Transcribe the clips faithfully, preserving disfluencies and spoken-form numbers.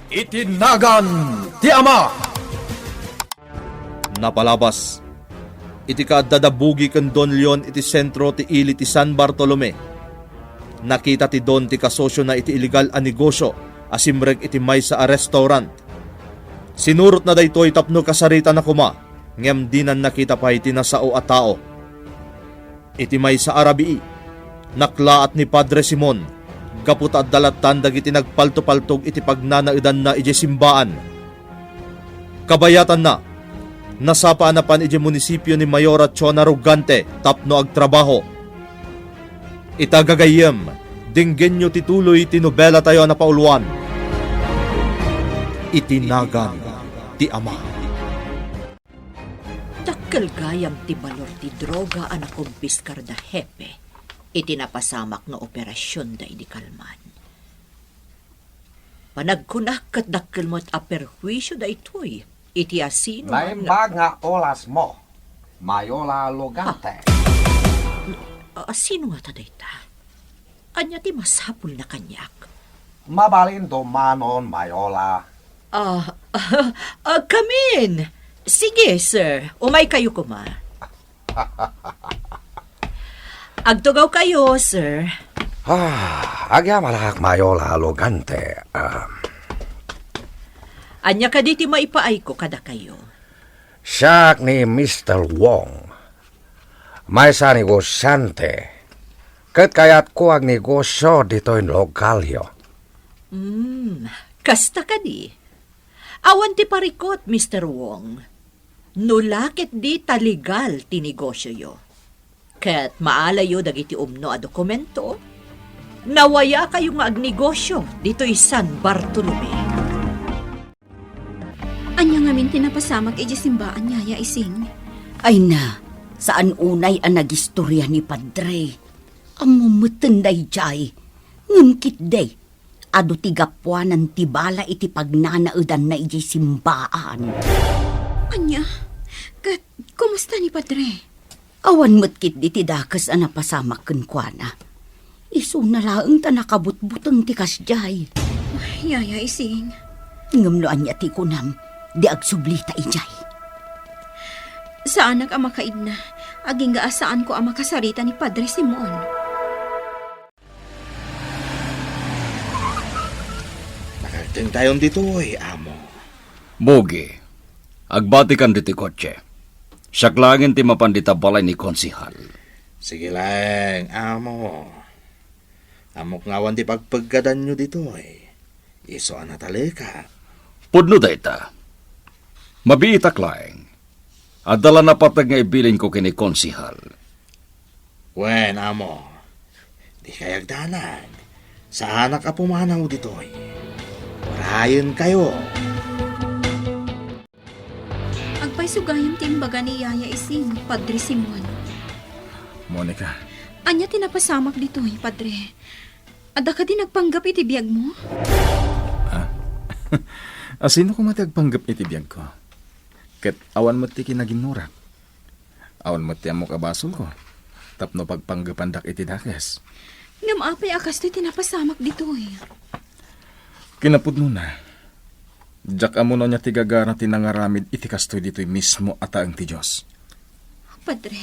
Iti nagan ti Ama. Napalabas, iti kaadda da Bugi ken Don Leon iti sentro ti ili ti San Bartolome, nakita ti Don ti kasosiona iti illegal a negosio a simrek iti maysa a restaurant. Sinurotna daytoy tapno kasaritana koma, ngem dinan nakita pay ti nasao a tao. Iti maysa a rabii, naklaat ni Padre Simon gapu ta adda lattan dagiti nagpaltopaltog iti pagnanaedanna idiay simbaan. Kabayatanna, nasapa a napan idiay munisipio ni Mayora Chona Rugante tapno agtrabaho. Ita gagayyem, denggenyo ti tuloy ti nobelatayo a napauluan, Iti Nagan ti Ama. Dakkel gayam ti balor ti droga a nakumpiskar da Hepe iti napasamak nga operasionda idi kalman. Panagkunak ket dakkel met a perhuisio daytoy iti asino a Naimbag nga olasmo, Mayola Lugante. Ah, asino ngata dayta? Ania ti masapulna kaniak? Mabalin dumanon, Mayola. Ah, ah, come in. Sige, sir. Umay kayo koma. Agtugaw kayo, sir. Ah, agyamanak, Mayola Lugante. Ah, Ania kadi ti maipaayko kadakayo? Siak ni Mister Wong. Maysa a negosiante. Ket kayatko agnegosio ditoy lokalyo. Hmm, kasta kadi. Awan ti parikut, Mister Wong. No la ketdi ta legal ti negosioyo. Ket maalayyo dagiti umno a dokumento, nawayakayo nga agnegosio ditoy San Bartolome. Ania ngamin ti napasamak idiay simbaan, Yaya Ising? Ay na, saan unay a nagistoria ni Padre. Ammom metten daydiay. Ngem ketdi, adu ti gapuanan ti bala iti pagnanaedanna idiay simbaan. Ania? Ket kumusta ni Padre? Awan met ketdi ti dakes a napasamak kenkuana. Isuna laeng ta nakabutbuteng ti kasdiay. Yaya Ising. Ngem no ania ti kunam, di agsublita idiay. Saanak a makaidna, agingga a saanko a makasarita ni Padre Simon. Nakagtengtayon ditoy, amo. Bugi, agbatikan ditoy kotse. Siak laengen ti mapan dita balay ni Konsehal. Sige laeng, amo. Ammok nga awan ti pagpeggadanyo ditoy. Isu a natalekak. Pudno dayta. Mabiitak laeng. Adda la napateg nga ibilinko ken ni Konsehal. Wen, amo, dikay agdanag. Saanak a pumanaw ditoy. Urayenkayo. Agpayso gayam ti imbaga ni Yaya Ising, Padre Simon. Monica. Ania ti napasamak ditoy, Padre? Adda kadi nagpanggep iti biagmo? Ah? Asino koma ti agpanggep iti biagko? Ket awan met ti kinaginnurak. Awan met ti ammok a basolko tapno pagpanggepandak iti dakes. Ngem apay a kastoy ti napasamak ditoy? Kinapudnona, diak ammo no ania ti gagara ti nangaramid iti kastoy ditoy mismo a taeng ti Dios. Padre.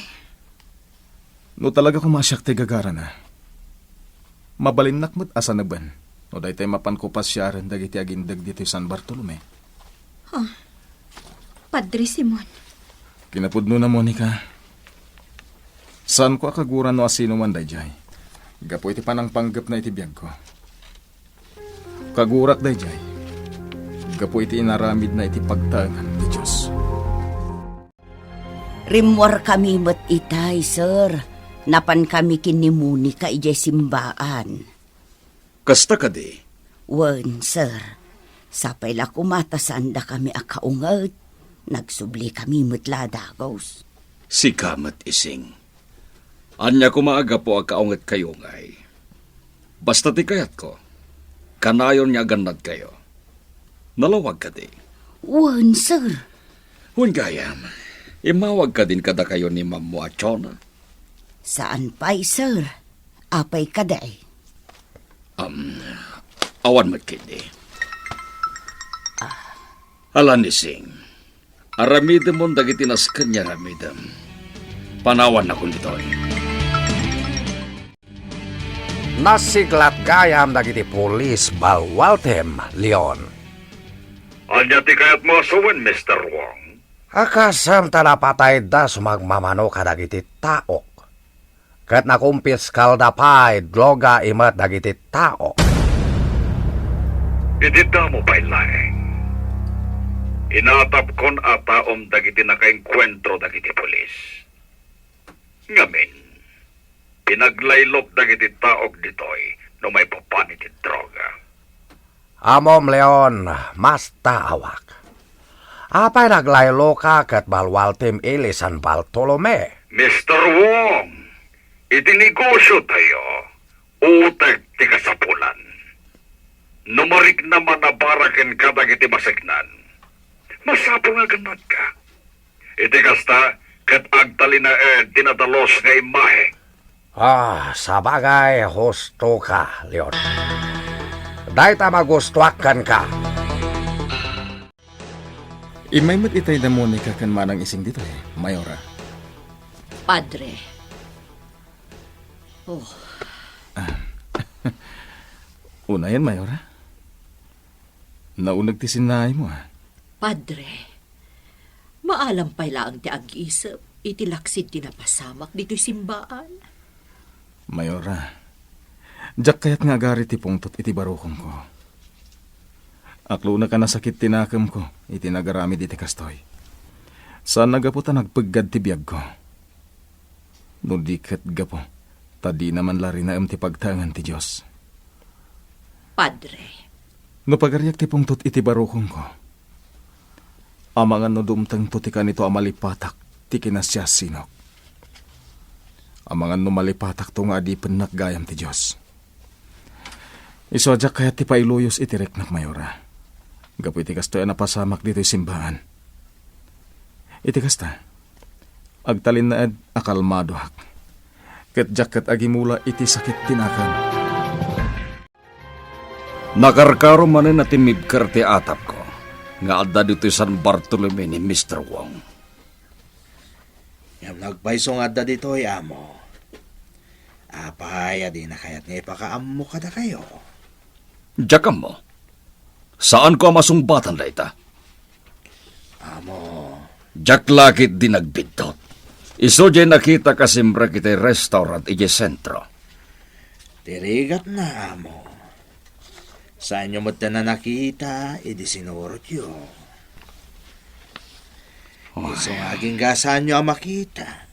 No talaga koma a siak ti gagarana, mabalinnak met a saneben no daytoy mapanko pasiaren dagiti agindeg ditoy San Bartolome. Ah, Padre Simon. Kinapudnona, Monica. Saanko a kaguran no asinoman daydiay gapu iti panangpanggepna iti biagko. Kagurak daydiay gapu iti inaramidna iti pagtaengan ti Dios. Rimmuarkami met itay, sir. Napankami ken ni Monica idiay simbaan. Kasta kadi? Wen, sir. Sapay la koma ta saandakami a kaunget. Nagsublikami met la a dagus. Sika met, Ising. Ania koma a gapu a kaungetkayo ngay? Basta ti kayatko, kanayon nga agannadkayo. Nalawag kadi? Wen, sir. Wen gayam, immawag kadin kadakayo ni Mammo a Chona? Saan pay, sir. Apay kadi? Um, awan met ketdi. Alan Ising, aramidemon dagiti nasken nga aramidem. Panawannakon ditoy. Nasiglat gayam dagiti pulis, Balwaltem, Leon. Ania ti kayatmo a sawen, Mister Wong? Akasem ta napatayda sumagmamano kadagiti taok. Ket nakumpiskalda pay droga imet dagiti tao. Iti damo pay laeng, inatapkon a taom dagiti nakaengkuentro dagiti pulis. Ngamin, pinaglaylok dagiti taok ditoy no maipapan iti droga. Amom, Leon, masta awak. Apay naglayloka ket Balwaltem ili San Bartolome? Mister Wong, iti negosio tayo, utek ti kasapulan. No mariknam a nabara kenka dagiti maseknan, masapul nga agannadka. Iti kasta, ket agtalinaed ti nadalus nga imahe. Ah, sabagay, husto ka, Leon. Dayta magustuak kenka. Immay met itay da Monica ken Manang Ising ditoy, Mayora. Padre. Oh. Unayen, Mayora. Nauneg ti sinnaaymo, a. Padre, maalam pay laeng ti agisep iti laksid ti napasamak ditoy simbaan. Mayora, diak kayat nga agari ti pungtot iti barukongko. Aklonek a nasakit ti nakemko iti nagaramid iti kastoy. Saan a gapu ta nagpeggad ti biagko. No di ket gapu ta dina man la rinaem ti pagtaengan ti Dios. Padre. No pagariak ti pungtot iti barukongko, amangan no dumtengto ti kanito a malipatak ti kinasiasinok. Amangan no malipatakto nga adipennak gayam ti Dios. Isu a diak kayat ti pailuyos iti riknak, Mayora. Gapu iti kastoy a napasamak ditoy simbaan. Iti kasta, agtalinnaed a kalmadoak. Ket diak ket agimula iti sakit ti nakem. Nakarkaro manen a timmibker ti atapko nga adda ditoy San Bartolome ni Mister Wong. Ngem nagpayso nga adda ditoy, Amo. Apay a dina kayat nga ipakaammo kadakayo? Diak ammo. Saanko a masungbatan dayta. Amo. Diak la ketdi nagbiddut. Isu diay nakitak a simrek iti restaurant idiay sentro. Ti rigatna, Amo. Saanyo met a nakita idi sinurotyo. Ay. Isu nga agingga saanyo a makita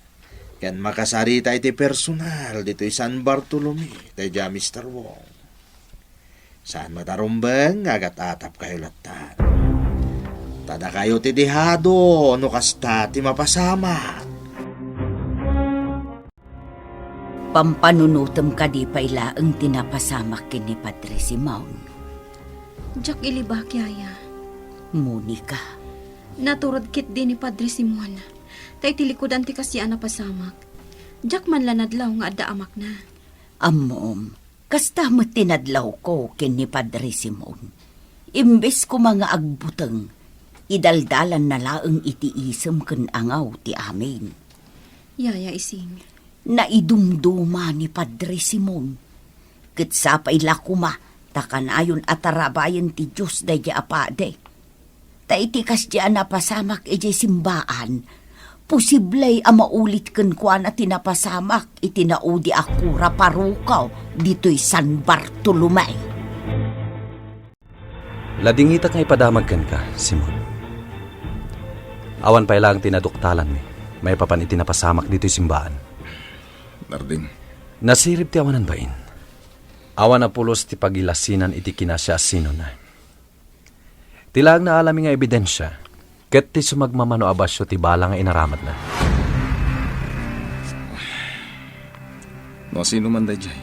ken makasarita iti personal ditoy San Bartolome daydiay a Mister Wong. Saan met a rumbeng nga agat-atapkayo latta. Ta dakayo ti dehado no kasta ti mapasamak. Pampanunotem kadi pay laeng ti napasamak ken ni Padre Simon? Diak ilibak, Yaya. Monica. Naturod ketdi ni Padre Simon, ta iti likudan ti kasdiay a napasamak. Diak man la nadlaw nga adda amakna. Ammom, kasta met ti nadlawko ken ni Padre Simon. Imbes koma nga agbuteng, idaldalanna laeng iti isem ken angaw ti amin. Yaya Ising. Naidumduma ni Padre Simon. Ket sapay la koma ta kanayon a tarabayen ti Dios daydiay a padi. Ta iti kasdiay a napasamak idiay simbaan, posible a maulit kenkuana ti napasamak iti naudi a kura paroko ditoy San Bartolome. Ladingitak nga ipadamag kenka, Simon. Awan pay laeng ti naduktalanmi maipapan iti napasamak ditoy simbaan. Narding. Nasirib ti awanan bain. Awan a pulos ti pagilasinan iti kinasiasinona. Ti laeng naalami nga ebidensia, ket ti sumagmamano a basio ti bala nga inaramatna. No asino man daydiay,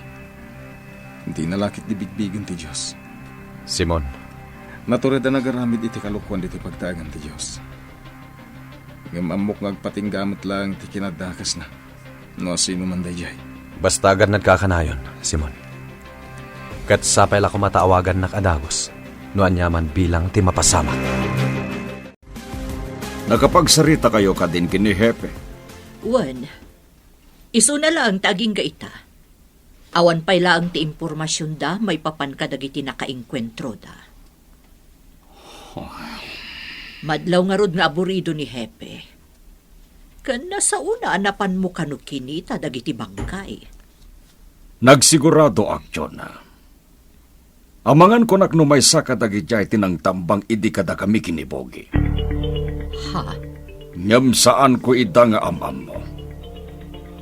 dina la ketdi bigbigen ti Dios. Simon. Natured a nagaramid iti kalokuan ditoy pagtaengan ti Dios. Ngem ammok nga agpatingga met laeng ti kinadakesna. No asino man daydiay. Basta agannadka a kanayon, Simon. Ket sapay la koma ta awagannak a dagus no aniaman bilang ti mapasamak. Nakapagsaritakayo kadin ken ni Hepe? Wen, isuna laeng ti agingga ita. Awan pay laeng ti impormasionda maipapan kadagiti nakaengkuentroda. Madlaw ngarud nga aburido ni Hepe. Ken nasaona a napanmo kano kinita dagiti bangkay. Nagsiguradoak, Jonah. Amangan kunak no maysa kadagidiay ti nangtambang idi kadakami ken ni Bogi. Ha? Ngem saanko ida nga am-ammo.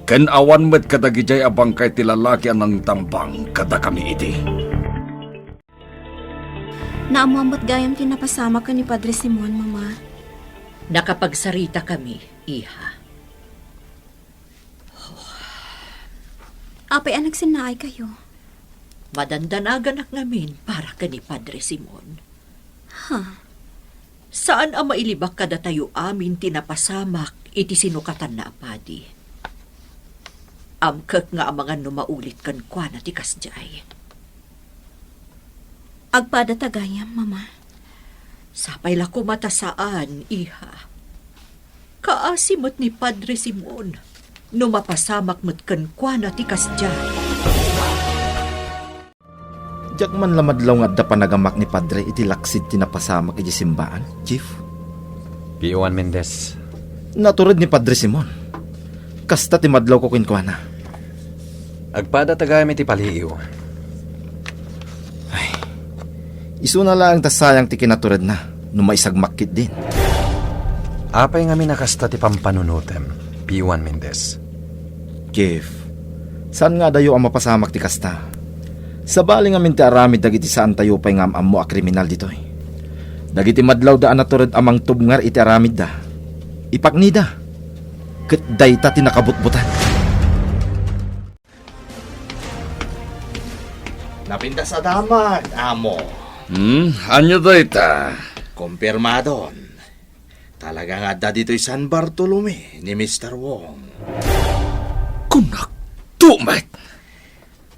Ken awan met kadagidiay a bangkay ti lalaki a nangtambang kadakami idi. Naammoam met gayam ti napasamak ken ni Padre Simon, Mama. Nakapagsaritakami, iha. Apay a nagsennaaykayo? Madandanaganak ngamin para ken ni Padre Simon. Ha? Saan a mailibak kadatayo amin ti napasamak iti sinukatanna a padi. Amkek nga amangan no maulit kenkuana ti kasdiay. Agpadata gayam, Mama. Sapay la koma ta saan, iha. Kaasi met ni Padre Simon no mapasamak met kenkuana ti kasdiay. Diak man la madlaw nga adda panagamak ni Padre iti laksid ti napasamak iti simbaan, Chief. Pio Juan Mendez. Natured ni Padre Simon. Kasta ti madlawko kenkuana. Agpada ta gayam iti paliiw. Ay, isuna laeng ta sayang ti kinaturedna no maisagmak ketdin. Apay ngamin a kasta ti pampanunotem, Pio Juan Mendez? Chief, saan nga adayo a mapasamak ti kasta. Sabali ngamin ti aramid dagiti saantayo pay nga am-ammo a kriminal ditoy. Dagiti madlawda a natured a mangtubngar iti aramidda, ipaknida. Ket dayta ti nakabutbutang. Napintas a damag, amo. Hmm, ania dayta? Kompirmadon. Talaga nga adda ditoy San Bartolome ni Mister Wong. Kunak, tumet!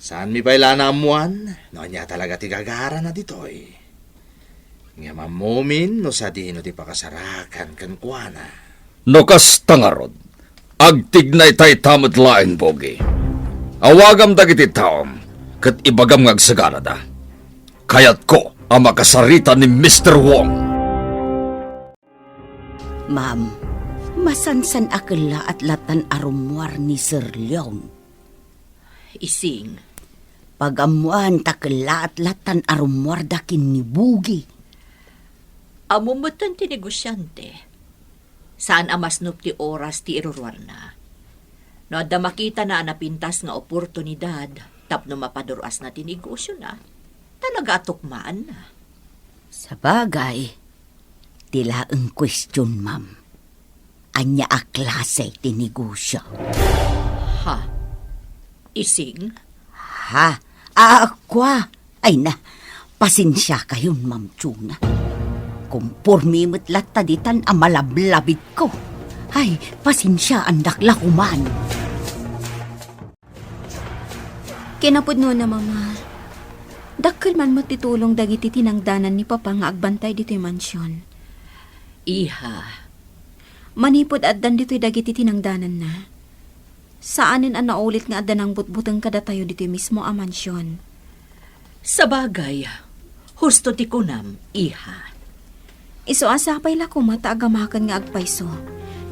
Saanmi pay la naammuan no ania talaga ti gagarana ditoy. Ngem ammomin no sadino ti pakasarakan kenkuana. No kasta ngarud, agtignay tayta met laeng, Bogi. Awagam dagiti taom, ket ibagam nga agsaganada. Kayatko a makasarita ni Mister Wong. Ma'am, masansan a kellaat latan a rummuar ni Sir Leon. Ising. Pagammoan ta kellaat latan a rummuarda ken ni Bugi. Ammom metten ti negosiante. Saan a masnop ti oras ti iruruarna. No adda makitana a napintas nga oportunidad tapno mapadur-asna ti negosiona, talaga a tukmaanna. Sabagay, ti laeng kuestion, ma'am. Ania a klase ti negosio? Ha? Ising? Ha? Ah, kua? Ay na, pasensiakayon, Ma'am Chuna. Komporme met latta ditan a malablabitko. Ay, pasensiaandak la koman. Kinapudnona, Mama. Dakkel man met ti tulong dagiti tinangdanan ni Papa nga agbantay ditoy mansion. Iha. Manipud addan ditoy dagiti tinangdananna, saanen a naulit nga adda nangbutbuteng kadatayo ditoy mismo a mansion. Sabagay, husto ti kunam, iha. Isu a sapay la koma ta agamaken nga agpayso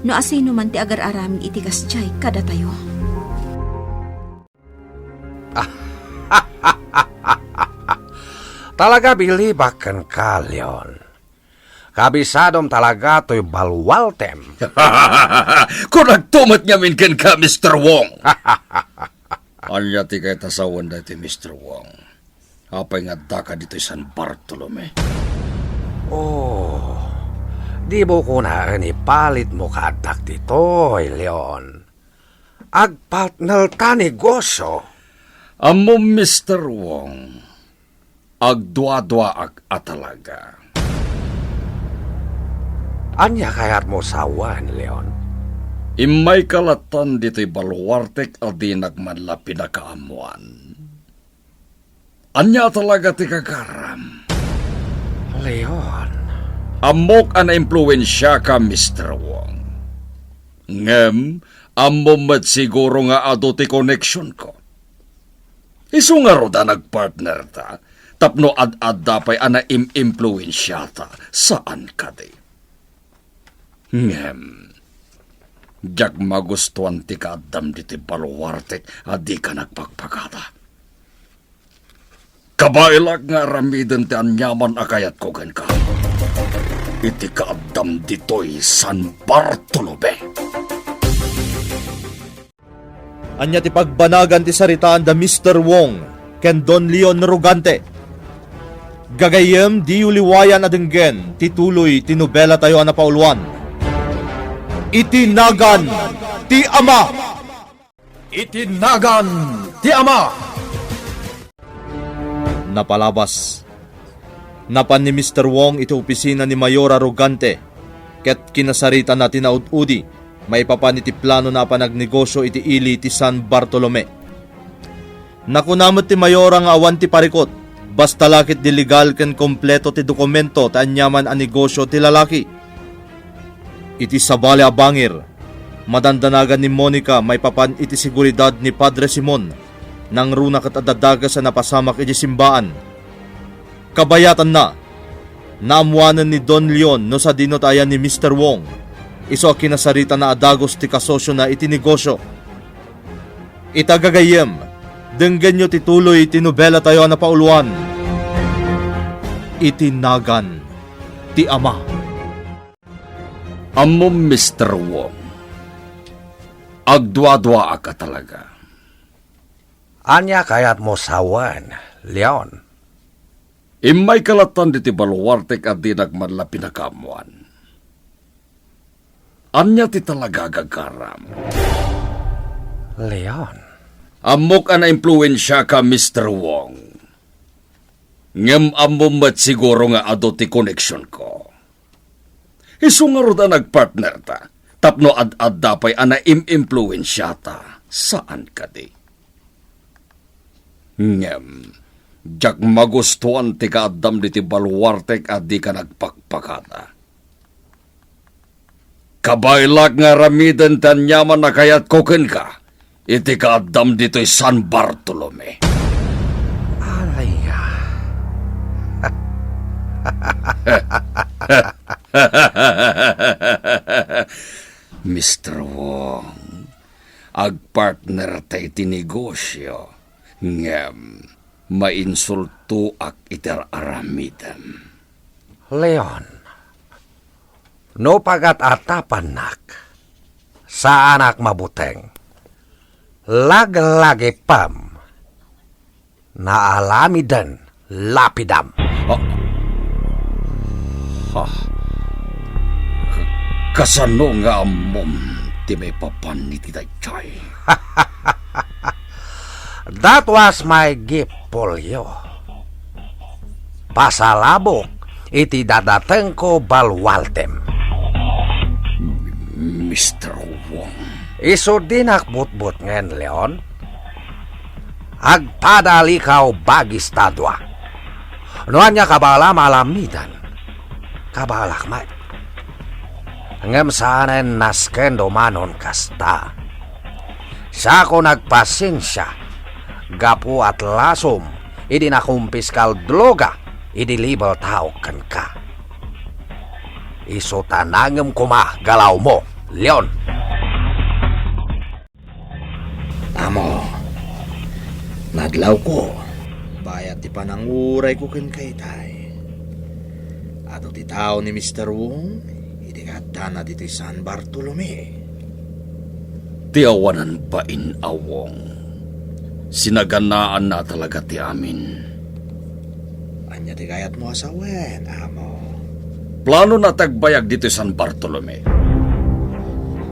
no asinoman ti agar-aramid iti kasdiay kadatayo. Talaga bilibak kenka, Leon. Kabisadom talaga toy balwaltem. Kunakto met ngamin kenka, Mister Wong. Ania ti kayat a sawen daytoy, Mister Wong? Apay nga addaka ditoy San Bartolome? Oh, di mo kunaen ipalitmo ka addak ditoy, Leon. Agpartner ta negosyo. Ammom, Mister Wong, agduaduaak a talaga. Ania kayatmo sawen, Leon? Immayka latan ditoy baluartek a dinak man la pinakaammoan. Ania talaga ti gagaram? Leon, Ammok a naimpluensiaka, Mister Wong. Ngem, ammom met siguro nga adu ti koneksionko. Isu ngarud a nagpartnerta, tapno ad-adda pay a naim-impluensiata, saan kadi? Ngem, diak magustuan ti kaaddam ditoy baluartek a dika nagpakpakada. Kabaelak nga aramiden ti aniaman a kayatko kenka. Iti kaaddam ditoy San Bartolome. Ania ti pagbanagan ti saritaan da Mister Wong ken Don Leon Rogante? Gagayyem, diyo liwayan a denggen ti tuloy ti nobelatayo a napauluan, Iti Nagan ti Ama. Iti Nagan ti Ama. Napalabas. Napan ni Mister Wong iti opisina ni Mayora Rogante ket kinasaritana ti naud-udi maipapan iti planona a panagnegosio iti ili ti San Bartolome. Nakuna met ti Mayora nga awan ti parikut, basta la ket di legal ken kompleto ti dokumento ti aniaman a negosio ti lalaki. Iti sabali a bangir, madandanagan ni Monica maipapan iti seguridad ni Padre Simon, nangruna ket adda dakes a napasamak iti simbaan. Kabayatanna, naammoanen ni Don Leon no sadino ti ayan ni Mister Wong, isu a kinasaritana a dagus ti kasosiona iti negosio. Ita gagayyem, denggenyo ti tuloy ti nobelatayo a napauluan, Iti Nagan ti Ama. Ammom, Mister Wong, agduaduaak a talaga. Ania kayatmo sawen, Leon? Immayka lattan ditoy baluartek a dinak man la pinakaammoan. Ania ti talaga a gagaram? Leon. Ammok a naimpluensiaka, Mister Wong. Ngem ammom met siguro nga adu ti koneksionko. Isu ngarud a nagpartnerta, tapno ad-adda pay a naim-impluensiata, saan kadi? Ngem, diak magustuan ti kaaddam ditoy baluartek a dika nagpakpakada. Kabaelak nga aramiden ti aniaman a kayatko kenka iti kaaddam ditoy San Bartolome. Alaya. Mister Wong, agpartner ta iti negosio, ngem mainsultoak iti ar-aramidem. Leon, no pagat-atapannak, saanak mabuteng. Laglagipem, naaramiden lapidam. Ah. Ha? Ka-, kasano nga ammom ti maipapan iti daytoy? That was my gift for you. Pasalabok iti dadatengko baluartem. Mister Wong. Isu dinak butbutngen, Leon. Agpadalikaw bagis ta dua. No ania kabaalam a aramiden, kabaalak met. Ngem saanen nasken dumanon kasta. Siak nagpasensia gapu a atlasom idi nakumpiskak droga idi level taok kenka. Isu ta nangem koma galawmo, Leon. Amo, nadlawko. Bayat ti panangurayko kenka itay. Adu ti tao ni Mister Wong, idi kaaddana ditoy San Bartolome. Ti awanan bain a Wong. Sinaganaanna talaga ti amin. Ania ti kayatmo a sawen, amo? Planona ti agbayag ditoy San Bartolome.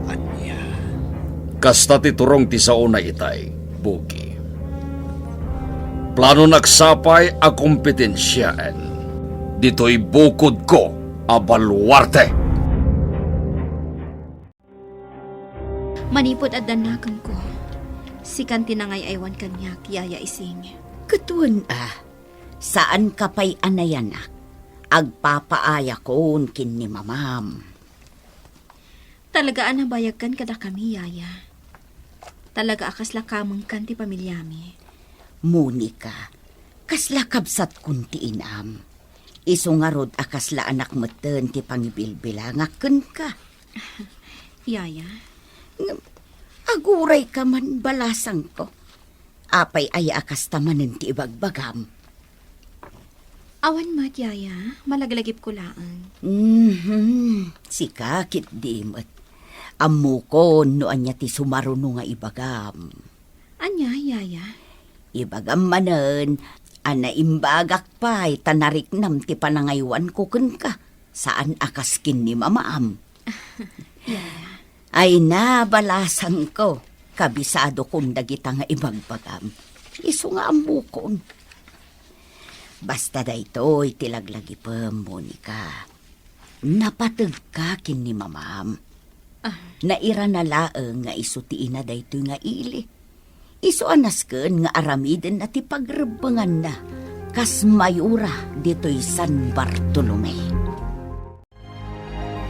Ania? Kasta ti turong ti saona itay, Bugi. Planonak sapay a kompetensiaen ditoy bukodko a baluarte. Manipud adda nakemko, sikan ti nangay-aywan kaniak, Yaya Ising. Ket wen a, saanka pay a nayanak. Agpapaayakon ken ni mamam. Talaga a nabayagkan kadakami, Yaya. Talaga a kasla kamengkan ti pamiliami. Monica, kasla kabsatkon ti inam. Isu ngarud a kasla anak metten ti pangibilbilangak kenka. Yaya? Ngem, agurayka man, balasangko. Apay aya a kasta manen ti ibagbagam? Awan met, Yaya. Malaglagipko laeng. Mhm. Sika ketdi met. Ammokon no ania ti sumaruno nga ibagam. Ania, Yaya? Ibagam manen a naimbagak pay ta nariknam ti panangaywanko kenka, saan a kas ken ni mamam. Yaya. Ay na, balasangko, kabisadokon dagita nga ibagbagam. Isu nga ammokon. Basta daytoy ti laglagipem, Monica. Napategka ken ni mamam. Ah. Nairana laeng nga isu ti ina daytoy nga ili. Isu a nasken nga aramidenna ti pagrebbenganna kas mayora ditoy San Bartolome.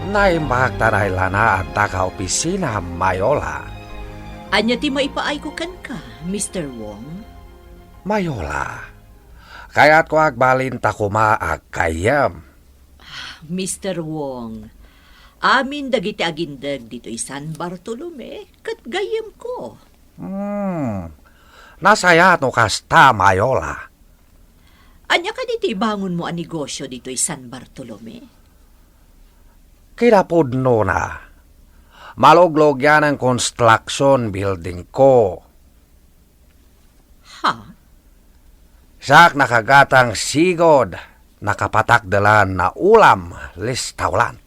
Naimbag ta nailana adda ka opisina, Mayola. Ania ti maipaayko kenka, Mister Wong? Mayola, kayatko agbalin ta koma aggayyem. Mister Wong, amin dagiti agindeg ditoy San Bartolome ket gayyemko. Hmm. Nasayaat no kasta, Mayola. Ania kadi ti ibangonmo a negosio ditoy San Bartolome? Kinapudnona, maluglugian construction buildingko. Ha? Siak nakagatang sigud, nakapatakdelan a ulam, restaurant.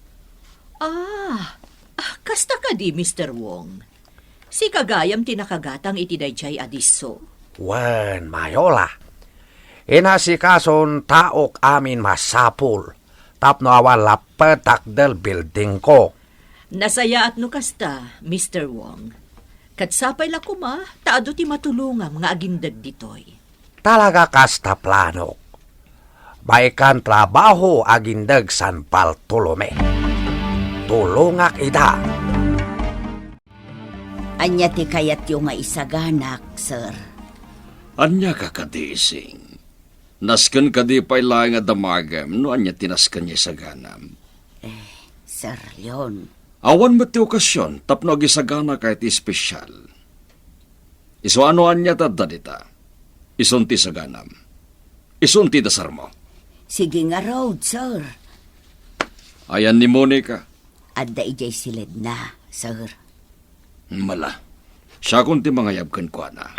Ah, ah, kasta kadi, Mister Wong? Sika gayam ti nakagatang iti daydiay a disso? Wen, Mayola. Inasikason taok amin masapul tapno awan lapped takdel buildingko. Nasayaat no kasta, Mister Wong. Ket sapay la koma ta adu ti matulongam nga agindeg ditoy. Talaga kasta planok. Maikan trabaho agindeg San Bartolome. Tulongak ida. Ania ti kayatyo nga isaganak, sir? Ania ka kadi, Ising? Nasken kadi pay laeng a damagem no ania ti nasken nga isaganam? Eh, Sir Leon. Awan met ti okasion tapno agisagana kay ti espesyal. Isu a no ania ti adda dita? Isun ti isaganam. Isun ti dasarmo. Sige ngarud, sir. Ayan ni Monica? Adda idiay siledna, sir. Mala. Siakon ti mangayab kenkuana.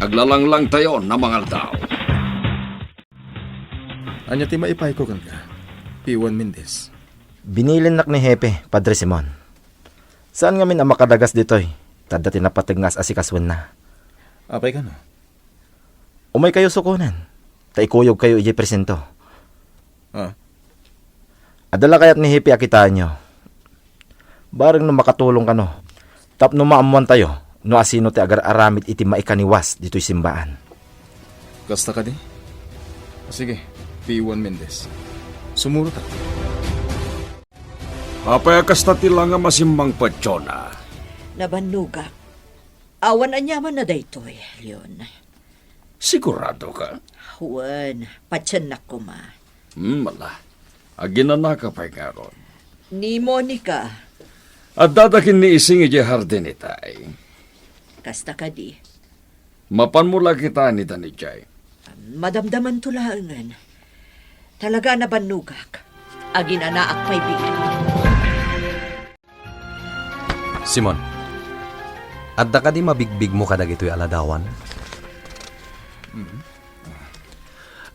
Aglalanglangtayon a mangaldaw. Ania ti maipayko kenka, P one Mendez? Binilinnak ni Hepe, Padre Simon. Saan ngamin a makadagas ditoy, ta adda ti napateg nga as-asikasoenna. Apay kano? Umaykayo sukonen, ta ikuyogkayo idiay presinto. Ah? Adda la kayat ni Hepe a kitaenyo? Bareng no makatulong kano, tapno maammoantayo no asino ti agar-aramid iti maikaniwas ditoy simbaan. Kasta kadi? Sige, P one Mendez. Sumurotak. Apay a kasta ti langam a simmangpet, Jonah? Nabannogak. Awan aniamanna daytoy, Leon. Sigurado ka? Wen, patiennak koma. Hmm, ala. Aginanaka pay ngarud. Ni Monica. Addada ken ni Ising idiay hardin itay. Kasta kadi. Mapanmo la kitaen ida idiay. Madamdamanto laengen. Talaga a nabannogak. Aginanaak pay bigat. Simon, adda kadi mabigbigmo kadagitoy a ladawan? Mhm.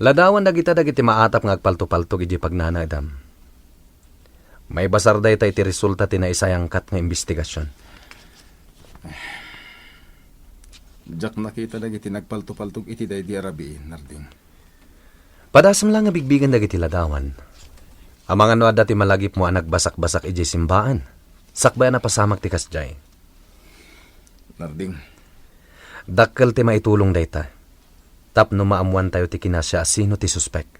Ladawan dagita dagiti maatap nga agpaltopaltok idiay pagnanaedam. Maibasar dayta iti resulta ti naisayangkat nga imbestigasion. Diak nakita dagiti nagpaltopaltok iti daydi a rabii, Narding. Padasem la nga bigbigen dagiti ladawan. Amangan no adda ti malagipmo a nagbasakbasak idiay simbaan, sakbay a napasamak ti kasdiay. Narding. Dakkel ti maitulong dayta, tapno maammoantayo ti kinasiasino ti suspek.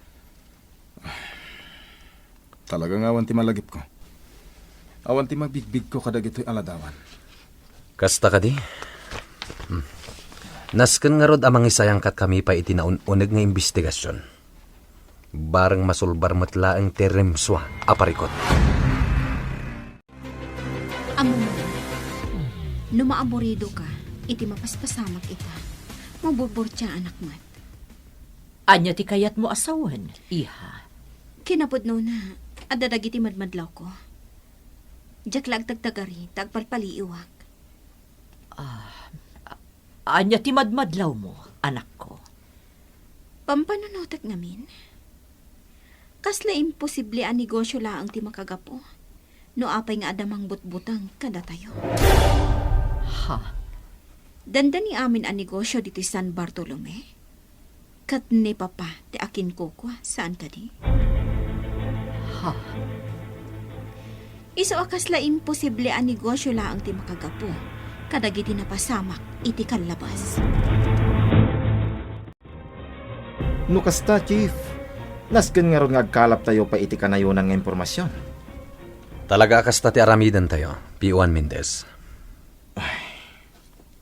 Talaga nga awan ti malagipko. Awan ti mabigbigko kadagitoy aladawan. Kasta kadi? Hmm. Nasken ngarud a mangisayang kadkami pay iti naun-uneg nga imbestigasion. Bareng masulbar met laeng ti rimsua a parikut. Ammom, no maaburidoka iti mapaspasamak ita, maburburtiaanak met. Ania ti kayatmo a sawen, iha? Kinapudnona, adda dagiti madmadlawko. Diak la agtagtagari ta agpalpaliiwak. Ah, a-, ania ti madmadlawmo, anakko? Pampanunotek ngamin. Kasla imposible a negosio laeng ti makagapu no apay nga adda mangbutbuteng kadatayo. Ha? Dandani amin a negosio ditoy San Bartolome? Ket ni Papa ti akinkukua, saan kadi? Ha? Isu a kasla imposible a negosio laeng ti makagapu kadagiti napasamak iti kallabas. No kasta, Chief, nasken ngarud nga agkalaptayo pay iti kanayonan nga impormasion. Talaga a kasta ti aramidentayo, P O Juan Mendez. Ay.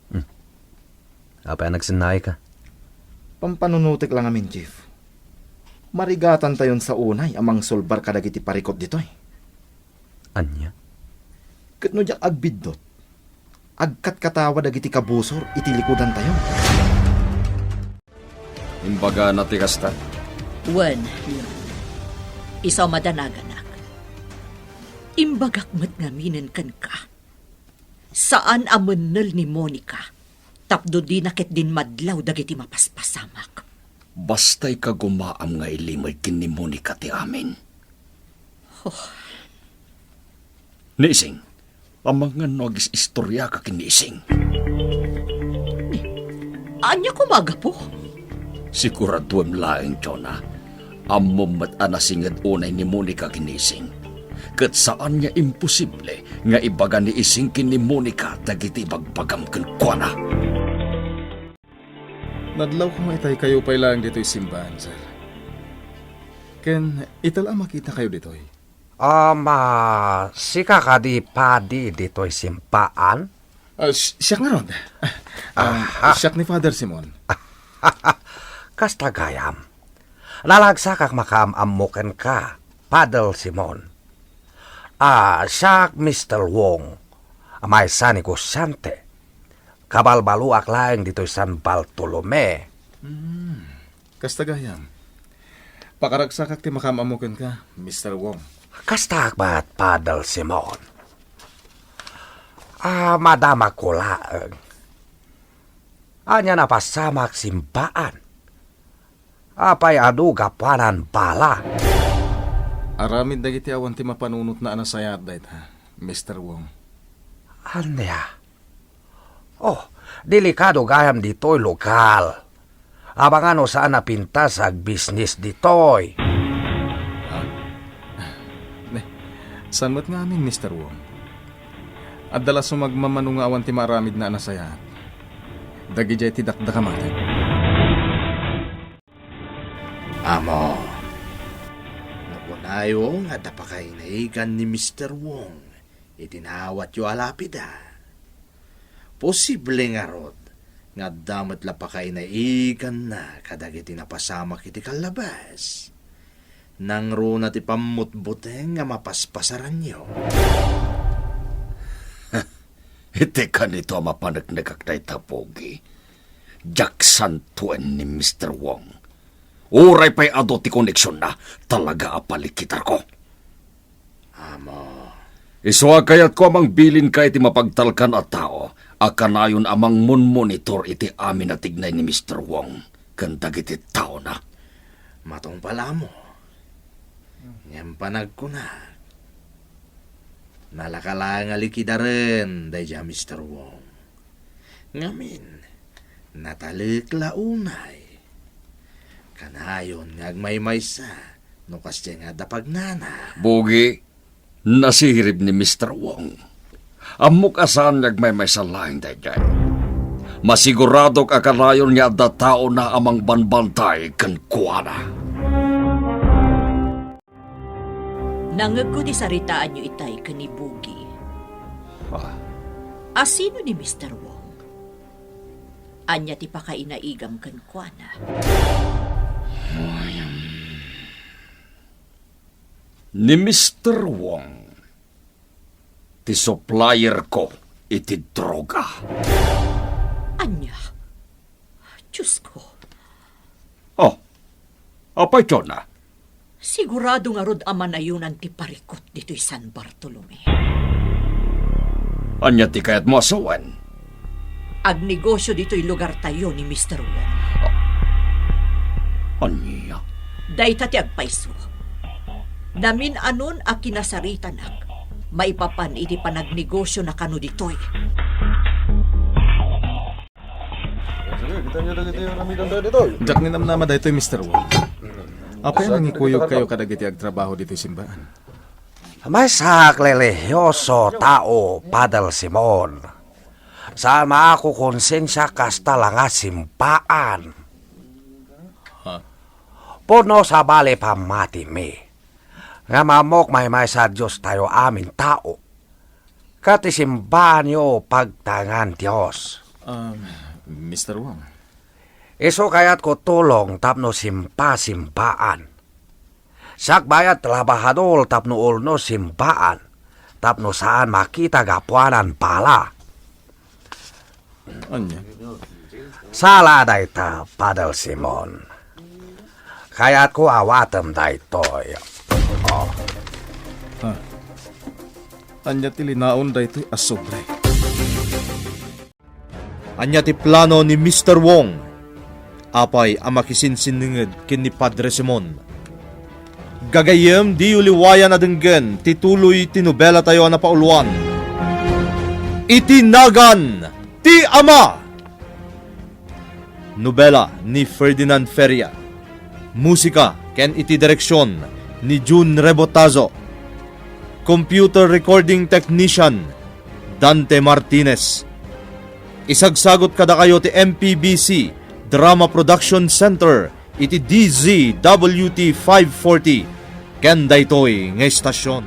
Hmm. Apay a nagsennaayka? Pampanunotek la ngamin, Chief. Marigatantayon sa unay a mangsulbar kadagiti parikut ditoy. Ania? Ket no diak agbiddut, agkatkatawa dagiti kabusor iti likudantayo. Imbagana ti kasta? Wen, Leon. Isu a madanaganak. Imbagak met ngaminen kenka. Saan a mennel ni Monica tapno dina ket dinmadlaw dagiti mapaspasamak. Basta ikagumaam nga ilimed ken ni Monica ti amin. Oh. Ni Ising, amangan no agis-istoriaka ken ni Ising. Ania koma a gapu? Siguraduem laeng, Jonah. Ammom met a nasinged unay ni Monica ken ni Ising. Ket saan nga imposible nga ibaga ni Ising ken ni Monica dagiti ibagbagam kenkuana. Nadlawko nga itaykayo pay laeng ditoy simbaan, sir. Ken ita la a makitakayo ditoy. Ama, sika kadi padi ditoy simbaan? Ah, si-, siak ngarud. Ah, aha. Siak ni Father Simon. Kasta gayam. Nalagsakak makaam-ammo kenka, Father Simon. Ah, siak Mister Wong, a maysa negosyante. Kabalbaloak laeng ditoy San Bartolome. Hmm. Kasta gayam. Pakaragsakak ti makaam-ammo kenka, Mister Wong. Kastaak met, Father Simon. Ah, madamagko laeng. Ania napasamak simbaan? Apay adu gapuanan bala? Aramid dagiti awan ti mapanunotna a nasayaat dayta, Mister Wong. Ania? Oh, delikado gayam ditoy lugar. Amangan no saan a pintas agbisnis ditoy. Ah? Ne, saan met nga amin, Mister Wong? Adda la sumagmamano nga awan ti maaramidna a nasayaat. Dagidiay ti dakdakamaten. Amo, no kunayo nga adda pakainaigan ni Mister Wong iti naawatyo a lapida, posible ngarud nga adda met la pakainaiganna kadagiti napasamak iti kallabas. Nangruna ti pammutbuteng nga mapaspasaranyo. Iti kanito a mapaneknekak dayta, Pogi, diak santoen ni Mister Wong. Uray pay adu ti koneksionna, talaga a palikitarko. Amo. Isu a kayatko a mangbilinka iti mapagtalkan a tao a kanayon a mangmonmonitor iti amin a tignay ni Mister Wong ken dagiti taona. Matungpal, Amo. Ngem panagkunak, nalaka laeng a likidaren daydiay a Mister Wong. Ngamin, natalek la unay. Kanayon nga agmaymaysa no kasdiay nga adda pagnana. Pogi, nasirib ni Mister Wong. Ammok a saan nga agmaymaysa laeng daydiay. Masiguradok a kanayon nga adda taona a mangbanbantay kenkuana. Nangegko ti saritaanyo itay ken ni Boogie. Ah. Asino ni Mister Wong? Ania ti pakainaigam kenkuana? Ni Mister Wong, ti supplier ko iti droga. Ania? Diyos ko. Oh, apay, Jonah? Sigurado ngarud a manayonan ti parikut ditoy San Bartolome. Ania ti kayatmo a sawen? Agnegosyo ditoy lugartayo ni Mister Wong. Ania? Dayta ti agpayso. Namin-anon a kinasaritanak maipapan iti panagnegosyo na kano ditoy. Sige, kita niyo dagiti aramidanta ditoy. Diak ninamnama daytoy, Mister Wong. Apay a nangikuyogkayo kadagiti agtrabaho ditoy simbaan? Maysak relihioso tao, Padre Simon. Saan a makukonsensia kasta la nga simbaan. Ha? Pudno sabali pammatimi. Ngem ammok maymaysa a Diostayo amin tao. Ket ti simbaanyo pagtangan Dios. Um, Mister Wong. Isu kayatko tulong tapno simpa-simbaan. Siak bayat trabahador tapno ulno simbaan, tapno saan makita gapuanan bala. Ania? Sala dayta, Padre Simon. Kayatko awatem daytoy. Oh. Ha? Ania ti linaon daytoy a sobre? Ania ti plano ni Mister Wong? Apay a makisinsinninged ken ni Padre Simon? Gagayyem, diyo liwayan a denggen ti tuloy ti nobelatayo a napauluan, Iti Nagan ti Ama! Nobela ni Ferdinand Feria. Musika ken iti direksion ni Jun Rebotazo. Computer recording technician, Dante Martinez. Isagsagut kadakayo ti M P B C Drama Production Center iti D Z W T five forty ken daytoy nga estasion.